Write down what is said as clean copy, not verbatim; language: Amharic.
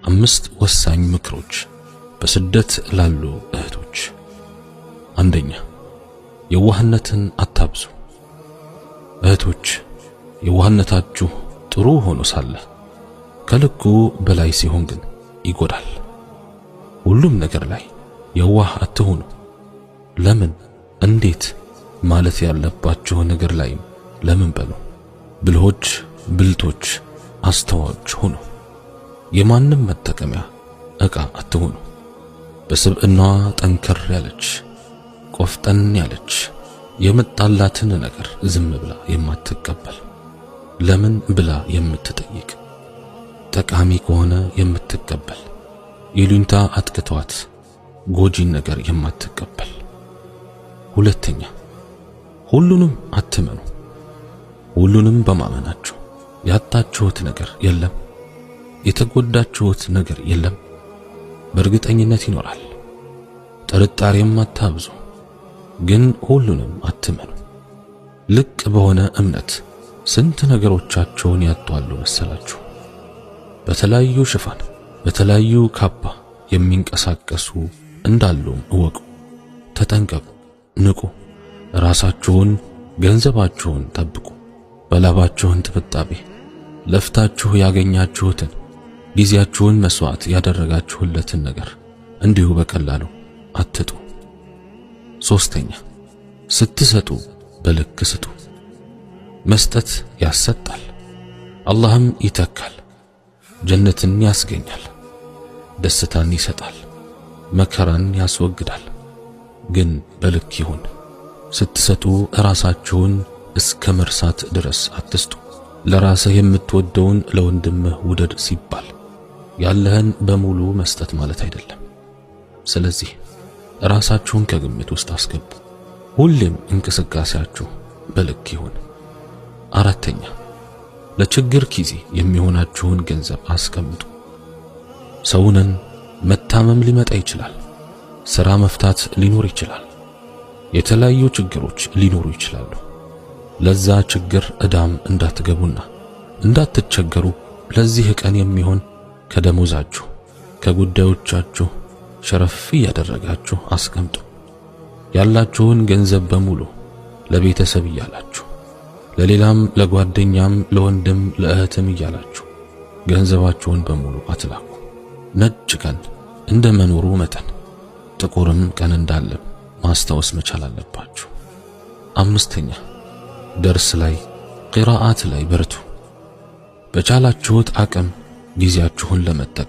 አምስት ወሳኝ ምክሮች በስደት ላሉ እህቶች። አንደኛ፣ የዋህነትን አታብዙ። እህቶች፣ የዋህነታችሁ ጥሩ ሆኖ ሳለ ከልኩ በላይ ሲሆን ግን ይጎዳል። ሁሉም ነገር ላይ የዋህ አትሁኑ። ለምን፣ እንዴት ማለት ያለባችሁ ነገር ላይም ለምን በሉ። ብልሆች፣ ብልቶች፣ አስተዋዮች ሁኑ። የማንም መጠቀሚያ ዕቃ አትሁኑ። በስብዕናዋ ጠንከር ያለች፣ ቆፍጠን ያለች፣ የመጣላትን ነገር ዝም ብላ የማትቀበል፣ ለምን ብላ የምትጠይቅ፣ ጠቃሚ ከሆነ የምትቀበል፣ ይሉኝታ አጥቅቷት ጎጂን ነገር የማትቀበል። ሁለተኛ፣ ሁሉንም አትመኑ። ሁሉንም በማመናችሁ ያጣችሁት ነገር የለም፣ የተጎዳችሁት ነገር የለም። በእርግጠኝነት ይኖራል። ጥርጣሬም አታብዙ፣ ግን ሁሉንም አትመኑ። ልቅ በሆነ እምነት ስንት ነገሮቻቸውን ያጧሉ መሰላችሁ? በተለያዩ ሽፋን፣ በተለያዩ ካባ የሚንቀሳቀሱ እንዳሉም እወቁ። ተጠንቀቁ፣ ንቁ። ራሳችሁን፣ ገንዘባችሁን ጠብቁ። በላባችሁን ጥብጣቤ ለፍታችሁ ያገኛችሁትን፣ ጊዜያችሁን መስዋዕት ያደረጋችሁለትን ነገር እንዲሁ በቀላሉ አትጡ። ሶስተኛ፣ ስትሰጡ በልክ ስጡ። መስጠት ያሰጣል፣ አላህም ይተካል፣ ጀነትን ያስገኛል፣ ደስታን ይሰጣል፣ መከራን ያስወግዳል። ግን በልክ ይሁን። ስትሰጡ ራሳችሁን እስከ መርሳት ድረስ አትስጡ። ለራስህ የምትወደውን ለወንድምህ ውደድ ሲባል ያለህን በሙሉ መስጠት ማለት አይደለም። ስለዚህ ራሳችሁን ከግምት ውስጥ አስገቡ። ሁሌም እንቅስቃሴያችሁ በልክ ይሁን። አራተኛ፣ ለችግር ጊዜ የሚሆናችሁን ገንዘብ አስቀምጡ። ሰውነን፣ መታመም ሊመጣ ይችላል። ስራ መፍታት ሊኖር ይችላል። የተለያዩ ችግሮች ሊኖሩ ይችላሉ። ለዛ ችግር ዕዳም እንዳትገቡና እንዳትቸገሩ ለዚህ ቀን የሚሆን ከደሞዛችሁ፣ ከጉዳዮቻችሁ ሸረፍ እያደረጋችሁ አስቀምጡ። ያላችሁን ገንዘብ በሙሉ ለቤተሰብ እያላችሁ፣ ለሌላም፣ ለጓደኛም፣ ለወንድም፣ ለእህትም እያላችሁ ገንዘባችሁን በሙሉ አትላኩ። ነጭ ቀን እንደ መኖሩ መጠን ጥቁርም ቀን እንዳለ ማስታወስ መቻል አለባችሁ። አምስተኛ፣ ደርስ ላይ፣ ቂራአት ላይ በርቱ። በቻላችሁት አቅም ጊዜያችሁን ለመጠቀም